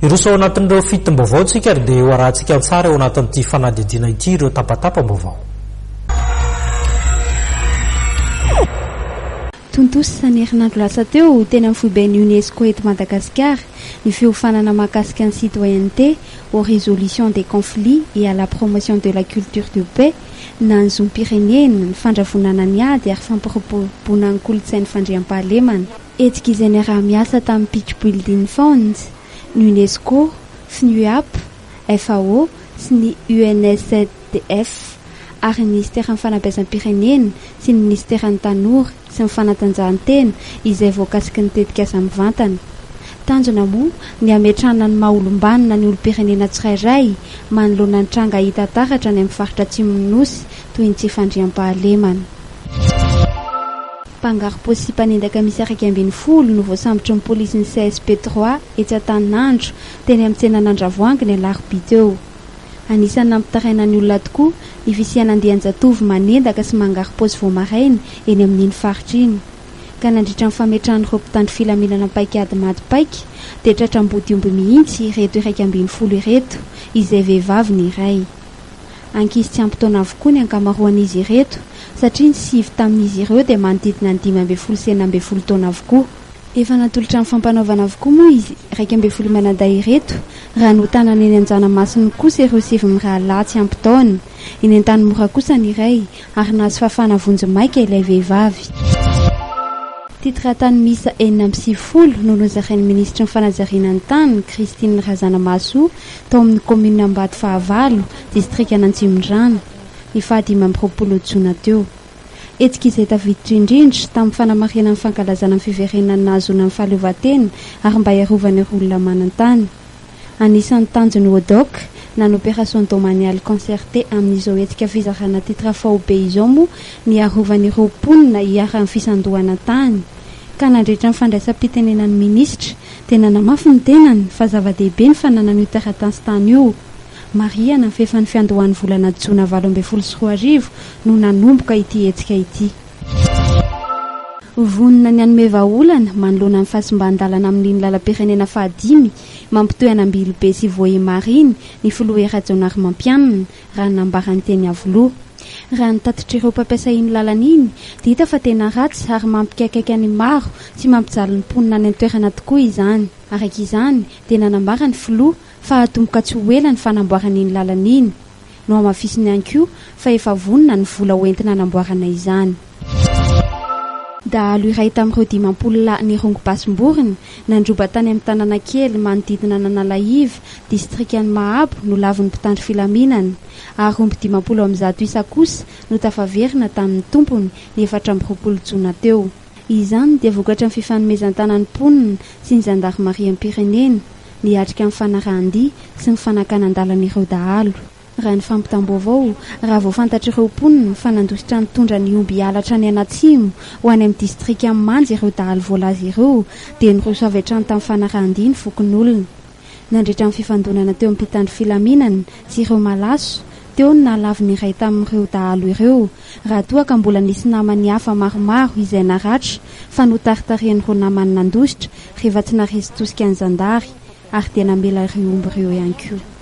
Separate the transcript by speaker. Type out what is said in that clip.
Speaker 1: Hiroso ao anatin'ireo fitim-baovao tsika ary dia ho arahantsika an-tsary ao anatin'ity fanadihadiana ity ireo tapatapam-baovao.
Speaker 2: Tontosa ny herinandro lasa teo, teny amin'ny foiben'ny Unesco eto Madagasikara, ny fiofanana mahakasika ny citoyenneté aux résolutions des conflits et à la promotion de la culture de paix na ny zom-pirenena, ny fandravonana ny ady ary fampiroboroboana ny kolontsain'ny fandriampahalemana. Hetsika izay niaraha-miasa tamin'ny Peach Building Fund, ny Unesco, FNUAP, FAO sy ny UNSDF ary ny Minisiteran'ny Fanabeazam-pirenena sy ny Minisiteran'ny Tanora sy ny Fanatanjahantena izay voakasiky ny tetikasa mivantana. Tanjona moa ny hametrahana ny maha olom-banona ny olom-pirenena tsirairay manoloana ny tranga hita taratra any amin'ny faritra atsimon'ny Nosy toy ny tsy fandriampahalemana. Mpangaro-paosy sy mpanendaka miisa 11 no voasambotry ny polisin'ny CSP trois etsy Antaninandro teny amin'ny tsenan'Andravoahangy ny alarobia teo. Anisan'ny nampitaraina ny olona tokoa ny fisian'andian-jatovo manendaka sy mangaro-paosy vao maraina eny amin'iny faritra iny. Ka nandritra ny fametrahan'ireo mpitandro filaminana paik'ady maty paika dia tratra ambodiomby mihitsy ireto 11 ireto, izay vehivavy ny iray. Ankizy tsy ampy taona avokoa ny ankamaroan'izy ireto satria ny sivy tamin'izy ireo dia manodidina ny 15 sy 16 taona avokoa. Efa natolotra ny fampanaovana avokoa moa izy 11 mianadahy ireto raha notanana eny Anjanamasina kosa ireo sivy mirahalahy tsy ampy taona. Eny Antanimora kosa ny iray ary nahazo fahafahana vonjimaika ilay vehivavy. Titre tany miisa 96 no nozarain'ny minisitry ny fanajariana ny tany, Christine Razanamahasoa, tao amin'ny kaominina Ambatofahavalo, distrikan'Antsimondrano, ny faha 25 jona teo. Hetsika izay tafiditra indrindra tamin'ny fanamarihana ny fankalazana ny fiverenana nahazoana ny fahaleovantena ary mba hiarovana ireo olona manan-tany. Anisan'ny tanjon'ny ODOC na ny Opération Domaniale Concertée amin'izao hetsika fizarana titre faobe izao moa ny hiarovana ireo mponina iharan'ny fisandohana tany. Ka nandritra ny fandraisam-pitenenan'ny minisitra dia nanamafy ny tenany fa zava-dehibe ny fananana io taratasy tany io. Marihana fa efa ny fiandohan'ny volana jona 2018 no nanomboka ity hetsika ity. Vonona ny hanome vahaolana manoloana ny fahasimban-dalana amin'iny lalam-pirenena fahadimy mampitohy an'Ambilobe sy Vohemar iny ny filoha Hery Rajaonarimampianina, raha ny nambarany teny Iavoloha. Raha ny tatitr'ireo mpampiasa iny lalana iny dia hita fa tena ratsy ary mampikaikaika ny maro sy mampijaly ny mponina any an-toerana tokoa izany. Araka izany dia nanambara ny filoha fa hatomboka tsy ho ela ny fanamboarana iny lalana iny. Nohamafisiny ihany koa fa efa vonona ny vola ho entina hanamboarana izany. Dahalo iray tamin'ireo 50 lahy nirongo basim-borona, nandroba tany amin'ny tanàna kely manodidina an'Analahiva, distrikan'i Mahabo no lavon'ny mpitandro filaminana, ary omby 150 isa kosa no tafaverina tamin'ny tompony ny 24 jona teo. Izany dia vokatry ny fifanomezan-tanan'ny mponina sy ny zandarimariam-pirenena. Niatrika ny fanarahan-dia sy ny fanakanan-dalana ireo dahalo. Raha ny fampitam-baovao, raha vao fantatr'ireo mponina fa nandositra nitondra ny omby halatra any an'Atsimo ho any amin'ny distrikan'i Manja ireo dahalo voalaza ireo dia niroso avy hatrany tamin'ny fanarahan-dia ny fokonolona. Nandritra ny fifandonana teo amin'ny mpitandro filaminana sy ireo malaso, teo no nahalavo ny iray tamin'ireo dahalo ireo, raha toa ka mbola nisy namany hafa maromaro izay naratra fa notaritarihan'ireo namany nandositra rehefa tsy naharesy tosika ny zandary ary dia namela ireo omby ireo ihany koa.